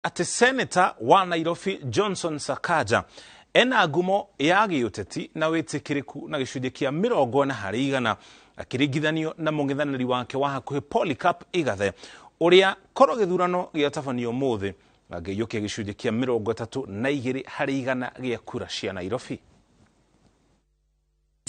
Atĩ Seneta wa Nairobi Johnson Sakaja ena ngumo ya gĩũteti na wĩtĩkĩrĩku na gĩcunjĩ kĩa 40% akĩringithanio na mũng'ethanĩri wake wa hakuhĩ Polycarp Igathe, ũrĩa korwo gĩthurano gĩatabanio ũmũthĩ angĩiyũkia gĩcunjĩ kĩa 32% gĩa kura cia Nairobi.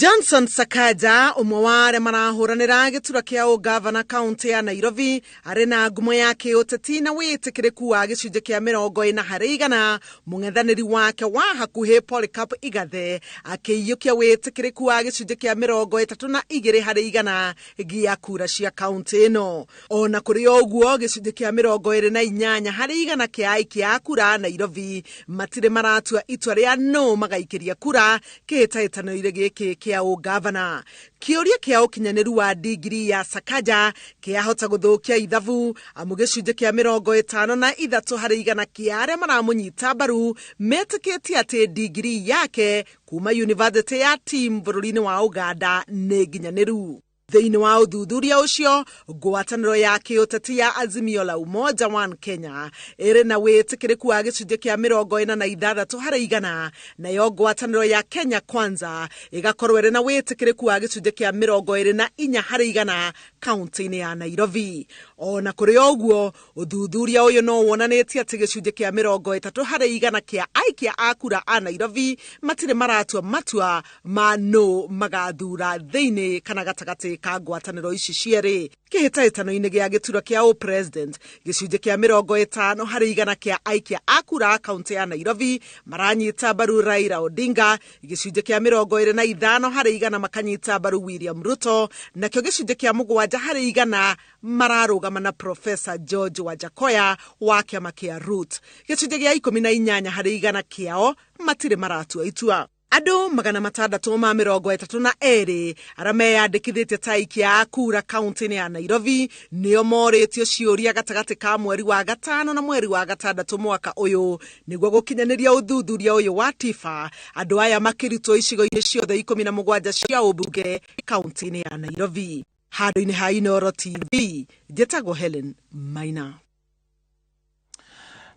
Johnson Sakaja, ũmwe wa arĩa marahũranĩra gĩturwa kĩa ũgavana kaunti ya Nairobi, arĩ na ngumo ya kĩũteti na wĩtĩkĩrĩku wa gĩcunjĩ kĩa 40%. Mũng'ethanĩri wake wa hakuhĩ Polycarp Igathe akĩiyũkia wĩtĩkĩrĩku wa gĩcunjĩ kĩa 32% gĩa kura cia kaunti ĩno. Ona kũrĩ o ũguo, gĩcunjĩ kĩa 28% kĩa aikia a kura Nairobi matirĩ maratua itua rĩa nũ magaikĩria kura kĩhĩtahĩtano-inĩ gĩkĩ kĩa ũgavana. Kĩũria kĩa ũkinyanĩru wa ndigiri ya Sakaja kĩahota gũthũkia ithabu, amu gĩcunjĩ kĩa 53% kĩa arĩa maramũnyita mbaru metĩkĩtie atĩ ndigiri yake kuma University ya Tim bũrũri-inĩ wa Uganda nĩ nginyanĩru. Thĩinĩ wa ũthuthuria ũcio, ngwatanĩro ya kĩũteti ya Azimio la Umoja One Kenya ĩrĩ na wĩtĩkĩrĩku wa gĩcunjĩ kĩa 46%, nayo ngwatanĩro ya Kenya Kwanza ĩgakorwo ĩrĩ na wĩtĩkĩrĩku wa gĩcunjĩ kĩa 24% kaunti-inĩ ya Nairobi. Ona kũrĩ o ũguo, ũthuthuria ũyũ no wonanĩtie atĩ gĩcunjĩ kĩa 30% kĩa aikia a kura a Nairobi matirĩ maratua matua ma nũ magathura thĩinĩ kana gatagatĩ ka ngwatanĩro ici cierĩ. Kĩhĩtahĩtano-inĩ gĩa gĩturwa kĩa ũpresident, gĩcunjĩ kĩa 50% kĩa aikia a kura kaunti ya Nairobi maranyita mbaru Raila Odinga, gĩcunjĩ kĩa 25% makanyita mbaru William Ruto, nakĩo gĩcunjĩ kĩa 7% mararũgama na Professor George Wajackoyah wa kĩama kĩa Root. Gĩcunjĩ kĩa 18% kĩao matirĩ maratua itua. Andũ 632 arĩa meyandĩkithĩtie ta aikia a kura kaunti-inĩ ya Nairobi nĩo morĩtio ciũria gatagatĩ ka mweri wa gatano na mweri wa gatandatũ mwaka ũyũ nĩguo gũkinyanĩria ũthuthuria ũyũ wa TIFA. Andũ aya makĩrutwo icigo-inĩ ciothe 17 cia ũmbunge kaunti-inĩ ya Nairobi. Handũ-inĩ ha Inooro TV, njĩtagwo Helen Maina.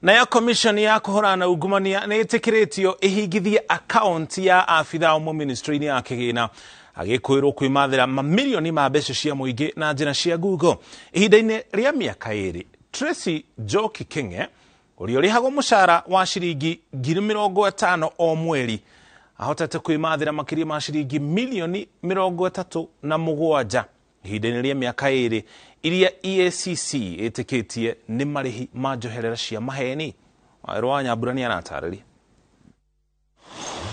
Nayo commission ya kũhũrana na ungumania nĩ ĩtĩkĩrĩtio ĩhingithie akaunti ya abithaa ũmwe ministry-inĩ ya kĩgĩna agĩkwĩrwo kwĩmathĩra mamirioni ma mbeca cia mũingĩ na njĩra cia Google ihinda-inĩ rĩa mĩaka 2. Tracy Njoki Keng'e, ũrĩa ũrĩhagwo mũcara wa ciringi 50,000 o mweri, ahotete kwĩmathĩra makĩria ma ciringi milioni 37 ihinda-inĩ rĩa mĩaka 2 iria EACC ĩtĩkĩtie nĩ marĩhi ma njoherera cia maheni. Wawerũ wa Nyambura nĩ aratarĩria.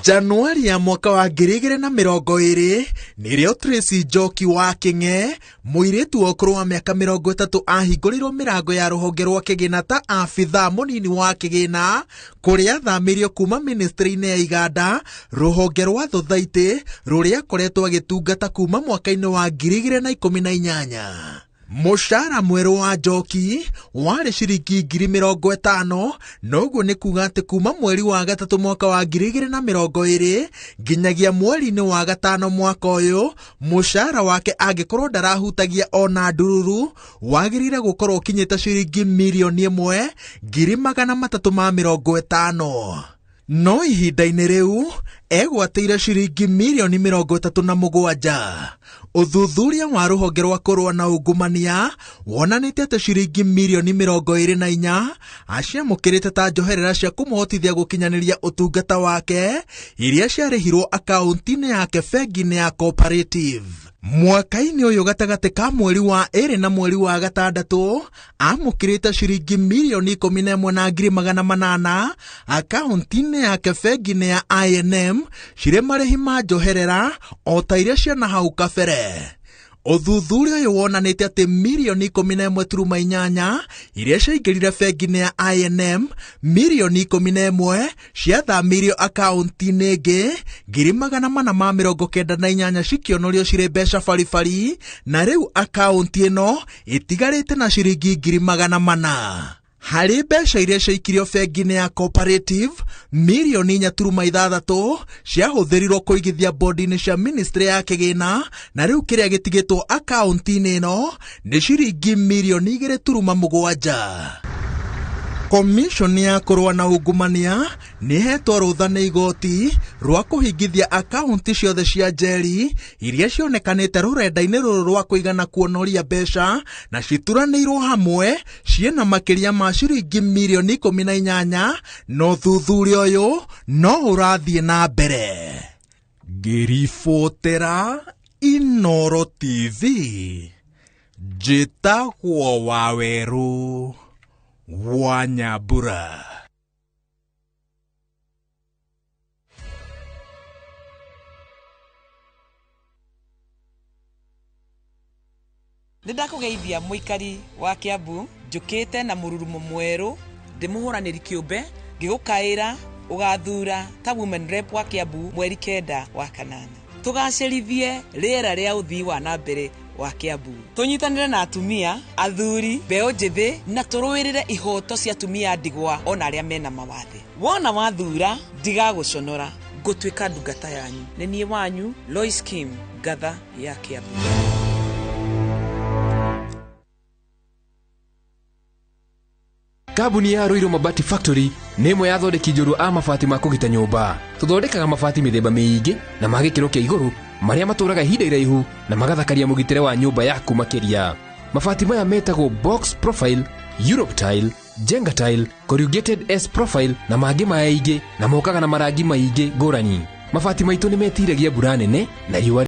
Januari ya mwaka wa 2020 nĩrĩo Tracy Njoki wa Kĩng'e, mũirĩtu wa ũkũrũ wa mĩaka 30, ahingũrĩirwo mĩrango ya rũhonge rwa kĩgĩna ta abithaa mũnini wa kĩgĩna, kũrĩa athamĩrio kuma ministry-inĩ ya iganda rũhonge rwa thothaitĩ rũrĩa akoretwo agĩtungata kuma mwaka-inĩ wa 2018. Mũcara mwerũ wa Njoki warĩ ciringi 50,000, noguo nĩ kuga atĩ kuma mweri wa gatatũ mwaka wa 2020 nginyagia mweri-inĩ wa gatano mwaka ũyũ, mũcara wake angĩkorwo ndarahutagia ona ndururu wagĩrĩire gũkorwo ũkinyĩte ciringi 1,350,000. No ihinda-inĩ rĩu egwatĩire ciringi milioni 37. Ũthuthuria wa rũhonge rwa kũrũa na ungumania wonanĩtie atĩ ciringi milioni 24 aciamũkĩrĩte ta njoherera cia kũmũhotithia gũkinyanĩria ũtungata wake, iria ciarĩhirwo akaunti-inĩ yake bengi-inĩ ya Cooperative. Mwaka-inĩ ũyũ gatagatĩ ka mweri wa 2 na mweri wa gatandatũ amũkĩrĩte ciringi milioni 11,800 akaunti-inĩ yake bengi-inĩ ya I&M cirĩ marĩhi ma njoherera o ta iria ciana hau kabere. Ũthuthuria ũyũ wonanĩtie atĩ milioni 11.8 iria ciaingĩrire bengi-inĩ ya I&M, milioni 11 ciathamirio akaunti-inĩ ĩngĩ, 498,000 cikĩonorio cirĩ mbeca baribari, na rĩu akaunti ĩno ĩtigarĩte na ciringi 400,000. Harĩ mbeca iria ciaikirio bengi-inĩ ya Cooperative, milioni 4.6 ciahũthĩrirwo kũigithia bondi-inĩ cia ministry ya kĩgĩna, na rĩu kĩrĩa gĩtigĩtwo akaunti-inĩ ĩno nĩ ciringi milioni 2.7. Komishoni ya kũrũa na ungumania nĩ ĩhetwo rũtha nĩ igoti rwa kũhingithia akaunti ciothe cia Njeri iria cionekanĩte rũrenda-inĩ rũrũ rwa kũigana kuonoria mbeca na cituranĩirwo hamwe ciĩna makĩria ma ciringi mirioni 18, no ũthuthuria ũyũ no ũrathiĩ na mbere. Ngĩribotera Inooro TV, njĩtagwo Wawerũ wa Nyambura. Nĩ ndakũgeithia mũikari wa Kiambu, njũkĩte na mũrurumo mwerũ, ndĩmũhũranĩri kĩũmbe, ngĩgũkaĩra ũgathura ta women rep wa Kiambu mweri 9 wa kanana. Tũgacĩrithie rĩera rĩa ũthii wa na mbere wa Kiambu. Tũnyitanĩre na atumia, athuri, mbeũ njĩthĩ na tũrũĩrĩre ihoto cia atumia ndigwa ona arĩa mena mawathe. Wona wathura ndigagũconora, ngũtuĩka ndungata yanyu. Nĩ niĩ wanyu Lois Kim, ngatha ya Kiambu. Kambuni ya Ruiru Mabati Factory nĩ ĩmwe ya athondeki njorua a mabati ma kũgita nyũmba. Tũthondekaga mabati mĩthemba mĩingĩ na ma gĩkĩro kĩa igũrũ marĩa matũraga ihinda iraihu na magathakaria mũgitĩre wa nyũmba yaku makĩria. Mabati maya metagwo box profile, Europe tile, Jenga tile, corrugated S profile na mangĩ maingĩ, na mokaga na marangi maingĩ ngũrani. Mabati maitũ nĩ metiragia mbura nene na riũa.